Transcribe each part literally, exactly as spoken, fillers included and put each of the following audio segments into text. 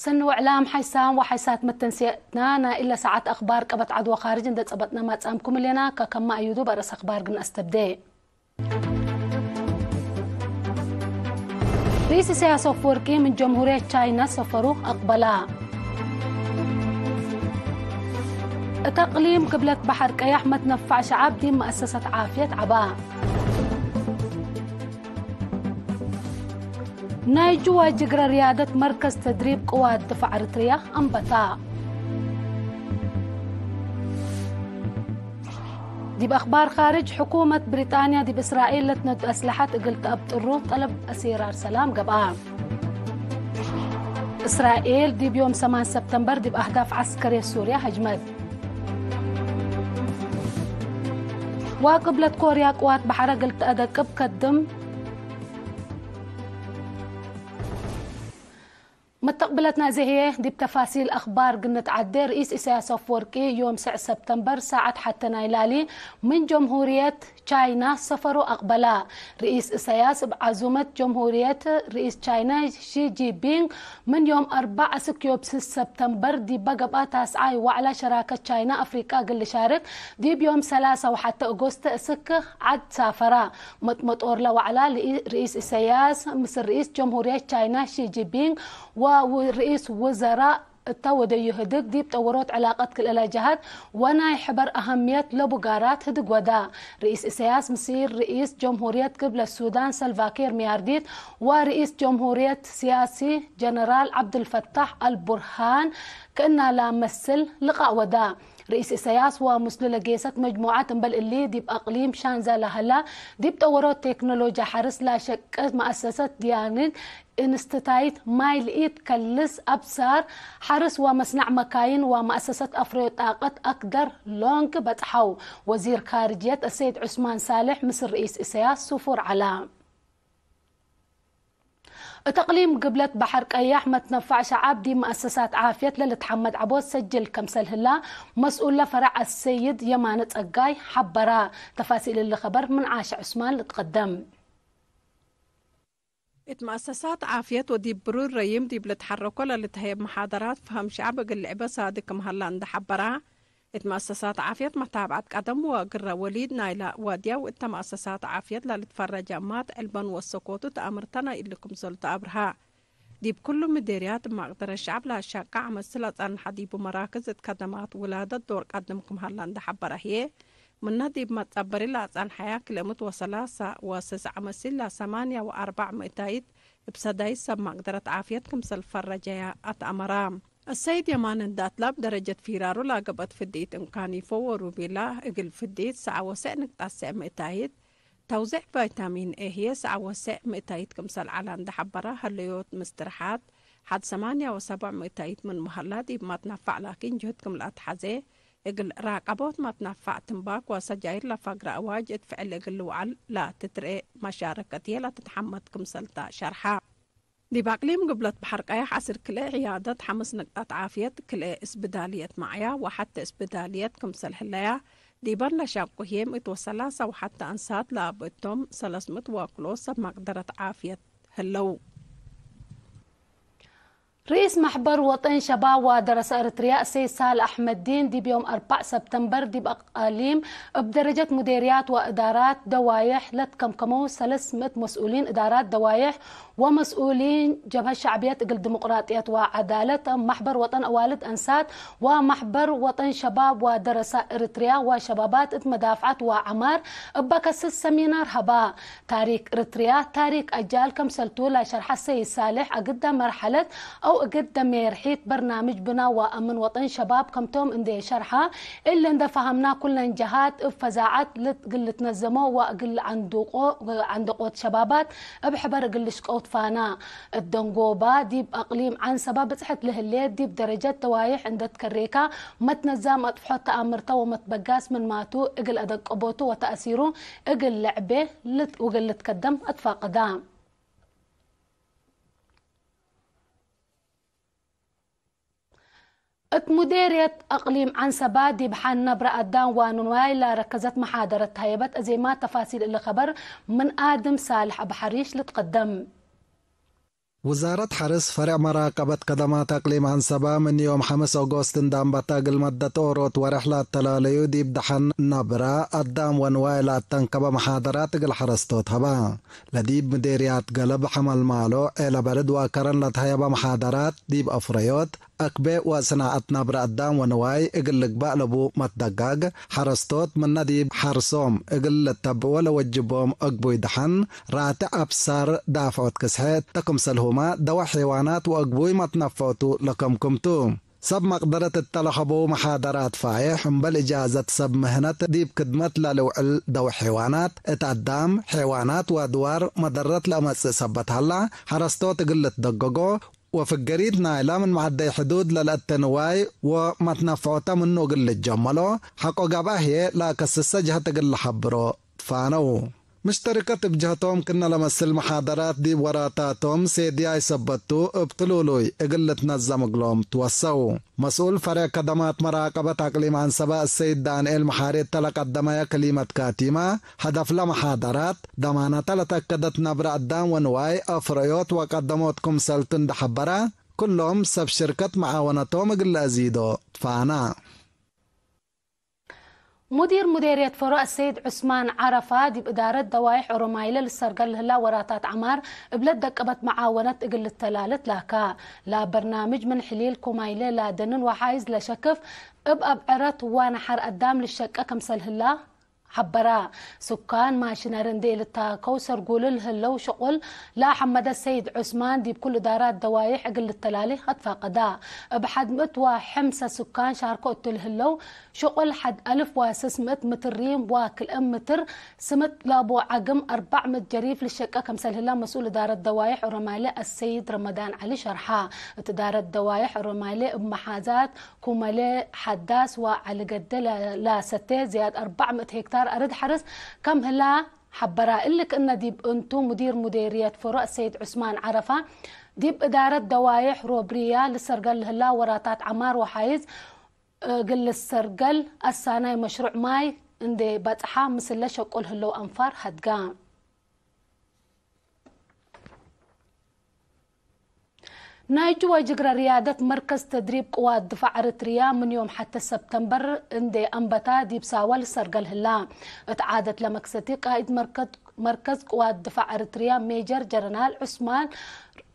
ሰኒ ወዕላም ሓይሳም ወሓይሳት መተንስየትና፣ ናይ እለ ሰዓት አኽባር ቀበት ዐድ ወኻርጅ እንዴ ጸበጥና ማጽአምኩም እሌና። ከከመ አዩዱ በርእስ አኽባር ግን አስተብዴ። ርኢስ ኢሳያስ አፈወርቂ ምን ጀምሁርየት ቻይና ሰፈሩ አቅበላ። እት አቅሊም ግብለት በሐር ቀያሕ መትነፋዕ ሸዓብ ዲብ መአሰሰት ዓፍየት ዐባ። ናይ ጅዋ ጅግረ ርያደት መርከዝ ተድሪብ ቅዋት ድፋዕ እርትርያ አንበታ። ዲብ አኽባር ኻርጅ፣ ሕኩመት ብሪጣንያ ዲብ እስራኤል ለትነዱ አስለሐት እግል ተአብጥሩ ጠለብ አሲራር ሰላም ገብአ። እስራኤል ዲብ ዮም ሰማን ሰብተምበር ዲብ አህዳፍ ዐስከርየት ሱርያ ሀጅመት። ወቅብለት ኮርያ ቅዋት በሐረ እግል ተአደቅብ ከድም። መተቅብለትና እዜ ህዬ፣ ዲብ ተፋሲል አኽባር ግንትዓዴ። ርኢስ ኢሳያስ አፈወርቂ ዮም ስዕ ሰብተምበር ሳዐት ሐቴ ናይ ላሊ ምን ጀምሁርየት ቻይና ሰፈሩ አቅበላ። ርኢስ ኢሳያስ እብ ዐዙመት ጀምሁርየት ርኢስ ቻይና ሺ ጂንፒንግ ምን ዮም አርበዕ እስክ ዮም ስስ ሰብተምበር ዲበ ገብአ ታስዓይ ዋዕላ ሸራከት ቻይና አፍሪቃ እግል ልሻርክ ዲብ ዮም ሰላሳ ወሐቴ ኦጎስት እስክ ዐድ ሳፈራ። መጥመጦር ለዋዕላ ርኢስ ኢሳያስ ምስል ርኢስ ጀምሁርየት ቻይና ሺ ጂንፒንግ ወርኢስ ውዘራእ እተ ወደዩ ህድግ ዲብ ጠወሮት ዕላቀት ክልኤ ጀሃት ወናይ ሕበር አሀምየት ለቡ ጋራት ህድግ ወዳ። ርኢስ ኢሳያስ ምስል ርኢስ ጀምሁርየት ግብለት ሱዳን ሰልቫኪር ሚያርዲት ወርኢስ ጀምሁርየት ሲያሲ ጀነራል ዐብዱልፈታሕ አልቡርሃን ክእና ለመስል ልቃእ ወዳ። ርኢስ ኢሳያስ ወምስሉ ለጌሰት መጅሙዐት እምበል እሊ ዲብ አቅሊም ሻንዛ ለሀላ ዲብ ጠወሮት ቴክኖሎጂ ሐርስ ላሸቅት መአሰሰት ዲያንግ እንስታይት ማይ ለኢትከልስ አብሳር ሐርስ ወመስናዕ መካይን ወመአሰሰት አፍሬ ጣቀት አክደር ሎንግ በጽሐው። ወዚር ካርጅየት አሰይድ ዑስማን ሳልሕ ምስል ርኢስ ኢሳያስ ሱፉር ዐላ። እት አቅሊም ግብለት በሐር ቀያሕ መትነፋዕ ሸዓብ ዲብ መአሰሳት ዓፍየት ለልትሐመድ ዐቦት ሰጅል ከምሰል ህላ መስኡለ ፈረዕ አሰይድ የማነ ጸጋይ ሐበራ። ተፋሲል እሊ ኸበር ምን ዓሸ ዑስማን ልትቀደም። እት መአሰሳት ዓፍየት ወዲብ ብሩር ረዪም ዲብ ልትሐረኮ ለልትሀየብ መሓደራት ፈሀም ሸዐብ እግል ልዕበ ሳድግ ክም ሀላ እንዴ ሐበራ፣ እት መአሰሳት ዓፍየት መታብዐት ቀደም ወግረ ወሊድ ናይለ ዋድያው እተ መአሰሳት ዓፍየት ለልትፈረጀ እማት ዕልበን ወሰኮቱ ተአምርተ ናይ እሊ ክምሰል ተአብርሀ። ዲብ ክሉ ምዴርያት እብ መቅደረት ሸዐብ ለአሻቅዕ አመስል አጸንሐ ዲቡ መራክዝ እት ከደማት ውላደት ዶር ቀድም ክም ሀላ እንዴ ሐበረ ህዬ፣ ምነ ዲብ መጸበሪ ለአጸንሐያ ክልኤ ምእት ወሰላሳ ወስስ አመስል ለሰማንያ ወአርበዕ ምእታይት እብ ሰዳይት ሰብ መቅደረት ዓፍየት ክምሰል ፈረጀያ አትአመራ። አሰይድ የማነ እንዴ አትላብ ደረጀት ፊራሩ ለገብአት ፍድኢት እንካኒፎ ወሩቢላ እግል ፍድኢት ሰዐ ወሰዕ ንቅጣት ሰዕ ምእታይት፣ ተውዜዕ ቫይታሚን ኤ ህዬ ሰዐ ወሰዕ ምእታይት ክምሰል ዐላ እንዴ ሐበረ፣ ሀለዮት ምስትርሓት ሐድ ሰማንያ ወሰብዕ ምእታይት ምንመ ሀላ ዲብ መትነፋዕ ላኪን ጅህድ ክም ለአትሐዜ፣ እግል ራቀቦት መትነፋዕ ትንባክ ወሰጃይር ለፈግረ አዋጅ እት ፍዕል እግል ልውዐል ለትትርኤ መሻረከት ህዬ ለትትሐመድ ክምሰል ተ ሸርሐ። ዲብ አቅሊም ግብለት በሐር ቀያሕ ዐስር ክልኤ ዕያደት፣ ሐምስ ንቅጣት ዓፍየት፣ ክልኤ እስብዳልየት መዕያ ወሐቴ እስብዳልየት ክምሰል ህለያ፣ ዲበን ለሻቁ ህዬ ምእት ወሰላሳ ወሐቴ አንሳት ለአብ እቶም ሰለስ ምእት ወክሎ ሰብ መቅደረት ዓፍየት ህለው። ርኢስ መሕበር ወጠን ሸባብ ወደረሰ እርትርያ እሰይድ ሳልሕ አሕመዲን ዲብ ዮም አርበዕ ሰብተምበር ዲብ አቃሊም እብ ደረጀት ሙዴርያት ወእዳራት ደዋዬሕ ለትከምከመው ሰለስ ምእት መስኡሊን እዳራት ደዋዬሕ ወመስኡሊን ጀብሀት ሸዕብየት እግል ዲሞቅራጥየት ወዐዳለት፣ መሕበር ወጠን አዋልድ አንሳት ወመሕበር ወጠን ሸባብ ወደረሰ እርትርያ ወሸባባት እት መዳፍዐት ወዐማር እበ ከስስ ሰሚናር ሀባ። ታሪክ እርትርያ ታሪክ አጃል ከምሰልቱ ለሸርሐ ሰይድ ሳልሕ፣ አግደ መርሐለት አው እግደ ሜርሒት በርናምጅ ብና ወአምን ወጠን ሸባብ ከምቶም እንዴ ሸርሐ፣ እሊ እንዴ ፈሀምና ኩለን ጀሃት እብ ፈዛዐት እግል ልትነዘሞ ወእግል ዐንድቆ፣ ዐንድቆት ሸባባት እብ ሕበር እግል ልሽቀው ትፋና። እት ደንጎባ ዲብ አቅሊም ዐንሰባ ብጽሕት ለህሌት ዲብ ደረጀት ደዋዬሕ እንዴ ትከሬካ፣ መትነዛም አጥፍሖት ተአምርተ ወመትበጋስ ምንማቱ እግል አደቀቦቱ ወተአሲሩ እግል ለዕቤ ልት-፣ ወእግል ልትከደም አትፋቀዳ። እት ሙዴርየት አቅሊም ዐንሰባ ዲብ ሐን ነብረ አዳም ወኑዋይ ለረከዘት መሓደረት ተሀየበት። አዜማት ተፋሲል እሊ ኸበር ምን አድም ሳልሕ አብ ሐሪሽ ልትቀደም። ውዛረት ሐርስ ፈሬዕ መራቀበት ከደማት አቅሊም ዐንሰበ፣ ምን ዮም ሐምስ ኦጎስት እንደ አንበተ፣ እግል መደት ኦሮት ወሬሕ ለአተላለዩ ዲብ ደሐን ነብረ አዳም ወንዋይ ለአተንከበ መሓደራት እግል ሐረስቶት ሀበ። ለዲብ ምዴርያት ገለብ ሐመልማሎ፣ ዔለ በርድ ወአከረን ለተሀየበ መሓደራት፣ ዲብ አፍረዮት፣ አክቤ ወስናዐት ነብረ አዳም ወንዋይ እግል ልግባእ ለቡ መትደጋግ፣ ሐረስቶት ምነ ዲብ ሐርሶም እግል ልተብዕዎ ለወጅቦም አግቡይ ደሐን፣ ራትዕ አብሳር ዳፍዖት ክስሐ እተ ክምሰልሁመ ደወ ሐይዋናት ወአግቡይ መትነፈዕቱ ለከምክምቱ። ሰብ መቅደረት እተ ለሀበው መሓደራት ፋዬሕ፣ እምበል እጃዘት ሰብ ምህነት ዲብ ክድመት ለልውዕል ደወ ሐይዋናት፣ እት አዳም፣ ሐይዋናት ወአድዋር መደረት ለአመጽእ ሰበት ሀላ፣ ሐረስቶት እግል ልትደገጎ፣ ወፍገሪት ናይላ ምን መዐደይ ሕዱድ ለለአቴ ንዋይ ወመትነፍዖተ ምኑ እግል ልጀመሎ ሐቆ ገብአ ህዬ ለአከስሰ ጀህት እግል ለሐብሮ ትፋነው። ምሽተርከት እብ ጀህቶም ክነ ለመስል መሓደራት ዲብ ወራታቶም ሴድያይ ሰበት ቱ እብ ትሉሉይ እግል ልትነዘም እግሎም ትወሰው። መስኡል ፈሬዕ ከደማት መራቀበት አቅሊም ዐንሰበ አሰይድ ዳንኤል መሓሪ እተ ለቀደመየ ክሊመት ካቲመ፣ ሀደፍለ መሓደራት፣ ደማነተ ለተአከደት ነብረ አዳም ወንዋይ፣ አፍረዮት ወቀደሞት ክምሰልቱ እንዴ ሐበረ፣ ኩሎም ሰብ ሽርከት መዓወነቶም እግል ለአዚዶ ትፋና። ሙዲር ሙዴርየት ፈሮ አሰይድ ዑስማን ዐረፋ፣ ዲብ እዳረት ደዋይሕ ኦሮማይለ ልሰርገል ለህላ ወራታት ዐማር እብለ ደቀበት መዓወነት እግል ልተላለት ላካ። ለበርናምጅ ምን ሕሊል ኮማይለ ላደንን ወሓይዝ ለሸክፍ፣ እብ አብዕረት ዋናሐር አዳም ልሸቀ ከምሰል ህላ ሐበራ። ሱካን ማሽነሪ እንዴ ልታከው ሰርጉሉ ለህለው ሽቁል ለአሐመደ ሰይድ ዑስማን፣ ዲብ ኩል እዳራት ደዋይሕ እግል ልተላሌ አትፋቀዳ። እብ ሐድ ምእት ወሐምሰ ሱካን ሻርኮ እቱ ለህለው ሽቁል ሐድ አልፍ ወስስ ምእት ምትር ሪም ወክልኤ ምትር ስምጥ ላቡ ዐግም አርበዕ ምእት ጀሪፍ ልሸቀ ከምሰል ህላ መስኡል እዳረት ደዋይሕ ኦሮማይለ አሰይድ ረመዳን ዐሊ ሸርሐ። እት እዳረት ደዋይሕ ኦሮማይለ እብ መሓዛት ኩመሌ ሐዳስ ወዐሊ ገዴ ለ-፣ ለሰቴ ዝያድ አርበዕ ምእት ሄክታር አርድ ሐርስ ከም ህላ ሐበራ። እሊ ክእነ ዲብ እንቱ ሙዲር ሙዴርየት ፈሮ አሰይድ ዑስማን ዐረፋ፣ ዲብ እዳረት ደዋይሕ ሮብርያ ልሰርገል ለህላ ወራታት ዐማር ወሓይዝ እግል ልሰርገል አሳናይ መሽሩዕ ማይ እንዴ በጽሐ ምስለ ሸቁል ህለው አንፋር ሀድጋ። ናይ ጅወ ጅግረ ርያደት መርከዝ ተድሪብ ቅዋት ድፋዕ ኤረትርያ ምን ዮም ሐቴ ሰብተምበር እንዴ አንበታ ዲብ ሳዋ ልሰርገል ህላ። እት ዓደት ለመክሰቲ ቃኢድ መርከዝ መርከዝ ቅዋት ድፋዕ ኤረትርያ ሜጀር ጀነራል ዑስማን፣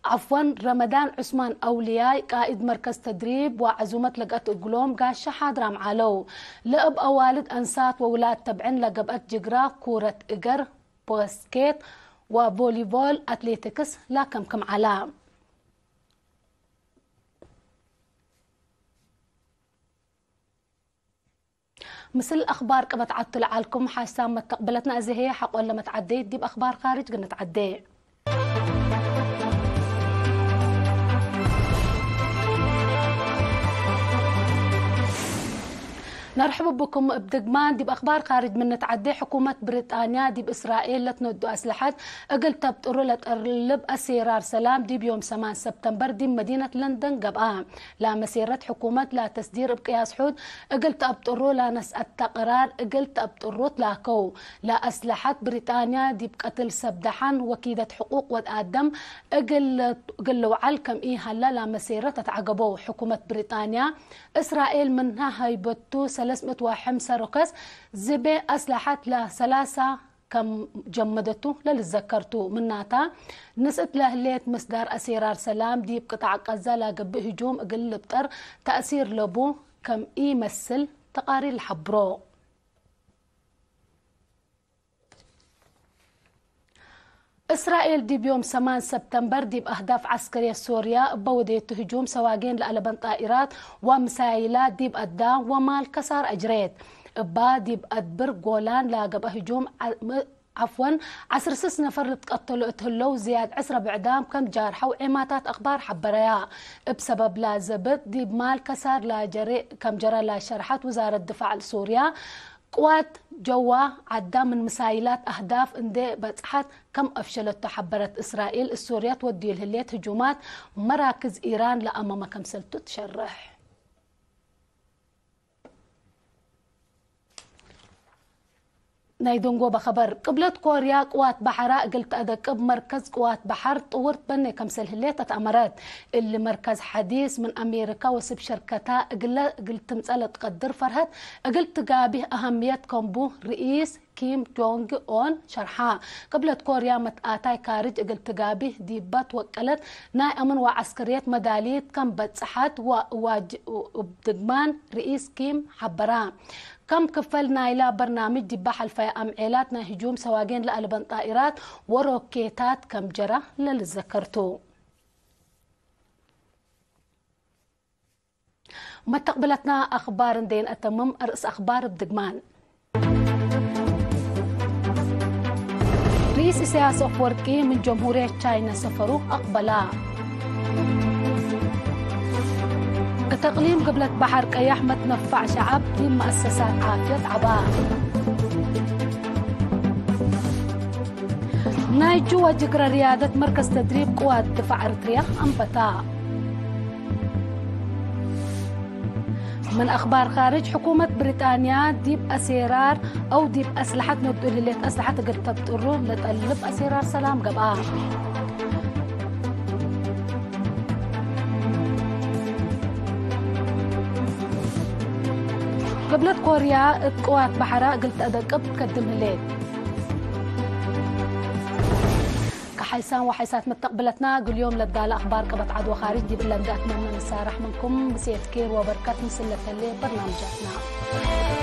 ዐፍወን፣ ረመዳን ዑስማን አውልያይ፣ ቃኢድ መርከዝ ተድሪብ ወዐዙመት ለገአት እግሎም ጋሻ ሓድራም ዐለው። ለእብ አዋልድ አንሳት ወውላድ ተብዕን ለገብአት ጅግራ ኩረት እገር፣ ቦስኬት ወቮሊቦል አትሌቲክስ ለከምክም ዐላ። ምስል አኽባር ቅበት ዐቱ ለዐልኩም ሓሳብ መተቅብለትና፣ እዚ ህዬ ሐቆለ መትዐዴ ዲብ አኽባር ካርጅ ግንትዐዴ። ነርሕብ ብኩም እብ ድግማን። ዲብ አኽባር ካርጅ ምን ንትዐዴ፣ ሕኩመት ብሪጣንያ ዲብ እስራኤል ለትነዱ አስለሐት እግል ተብጥሩ ለጠልብ አሴራር ሰላም ዲብ ዮም ሰማን ሰብተምበር ዲብ መዲነት ለንደን ገብአ። ለመሴረት ሕኩመት ለተስዲር እብ ቅያስ ሑድ እግል ተአብጥሩ ለነስአተ ቅራር እግል ተአብጥሩ ትላከው። ለአስለሐት ብሪጣንያ ዲብ ቀትል ሰብ ደሐን ወኪደት ሕቁቅ ወድ አደም እግል፣ እግል ልውዓል ከም ኢሀላ ለመሴረት አትዐገበው። ሕኩመት ብሪጣንያ እስራኤል ምንሃ ሀይበቱ ሰለስ ምእት ወሐምሰ ሮከስ ዝቤ አስለሐት ለሰላሳ ከም ጀመደቱ ለልዘከርቱ። ምናታ፣ ንስእት ለህሌት ምስዳር አሴራር ሰላም ዲብ ቅጣዕ ቀዛ ለገብእ ህጁም እግል ልብጠር ተእሲር ለቡ ከም ኢመስል ተቃሪር ለሐብሮ። እስራኤል ዲብ ዮም ሰማን ሰብተምበር ዲብ አህዳፍ ዐስከርየት ሶርያ እበ ወዴቱ ህጁም ሰዋጌን ለአለበን ጣኢራት ወምሳይላት ዲብ አዳም ወማል ከሳር አጅሬት። እባ ዲብ አድብር ጎላን ለገብአ ህጁም ዐ-፣ ም-፣ ዐፍወን፣ ዐስር ስስ ነፈር ልትቀተሉ እት ህለው፣ ዝያድ ዕስረ ብዕዳም ከም ጃርሐው ዔማታት አኽባር ሐበረያ። እብ ሰበብ ለዘብጥ ዲብ ማል ከሳር ለጀሬ ከም ጀረ ለሸርሐት ውዛረት ድፋዕ ሶርያ፣ ቅዋት ጀዋ ዐዳ ምን ምሳይላት አህዳፍ እንዴ በጽሐት ከም አፍሸለቱ ሐበረት። እስራኤል እት ሶርያ ትወድዩ ለህሌት ህጁማት መራክዝ ኢራን ለአመመ ከምሰልቱ ትሸርሕ። ናይ ደንጎበ ኸበር። ቅብለት ኮርያ ቅዋት በሐራ እግል ተአደቅብ መርከዝ ቅዋት በሐር ጥውር ትበኔ ከምሰል ህሌት አትአመረት። እሊ መርከዝ ሐዲስ ምን አሜሪካ ወስብ ሸርከታ እግለ እግል ትምጸእ ለትቀድር ፈርሀት እግል ትጋቢህ አሀምየት ከምቡ ርኢስ ኪም ጆንግ ኦን ሸርሐ። ቅብለት ኮርያ መትአታይ ካርጅ እግል ትጋቢህ ዲባ ትወቀለት ናይ አምን ወዐስከርየት መዳሊት ከም በጽሐት ወዋጅ እብ ድግማን ርኢስ ኪም ሐበራ። ከም ክፈል ናይላ በርናምጅ ዲባ ሐልፈየ አምዔላት ናይ ህጁም ሰዋጌን ለአልበን ጣኢራት ወሮኬታት ከም ጀራ ለልዘከር ቱ። መተቅብለትና አክባር እንዴ ነአተምም፣ አርእስ አክባር እብ ድግማን። ርኢስ ኢሳያስ አፍወርቂ ምን ጀምሁርየት ቻይነ ሰፈሩ አቅበላ። እት እቅሊም ግብለት በሐር ቀያሕ መትነፋዕ ሸዐብ ዲብ መአሰሳት ዓፍየት ዐባ። ናይ ጅወ ጅግረ ርያደት መርከዝ ተድሪብ ቅዋት ድፋዕ ኤርትርያ አንበታ። ምን አክባር ካርጅ፣ ሕኩመት ብሪጣንያ ዲብ አሴራር አው ዲብ አስለሐት ነዱ ህሌት አስለሐት እግል ተብጥሩ ለጠልብ አሴራር ሰላም ገብአ። ቅብለት ኮርያ እት ቅዋት በሐራ እግል ተአደቅብ ትከድም ህሌት። ከሐይሳን ወሐይሳት መተቅብለትና፣ እግል ዮም ለትዳለ አክባር ቀበት ዐድ ወካርጅ ዲብ እለ እንዴ አትመነ ንሳረሕ ምንኩም። ምሴት ኬር ወበርከት ምስል ለተሌ በርናምጃትና።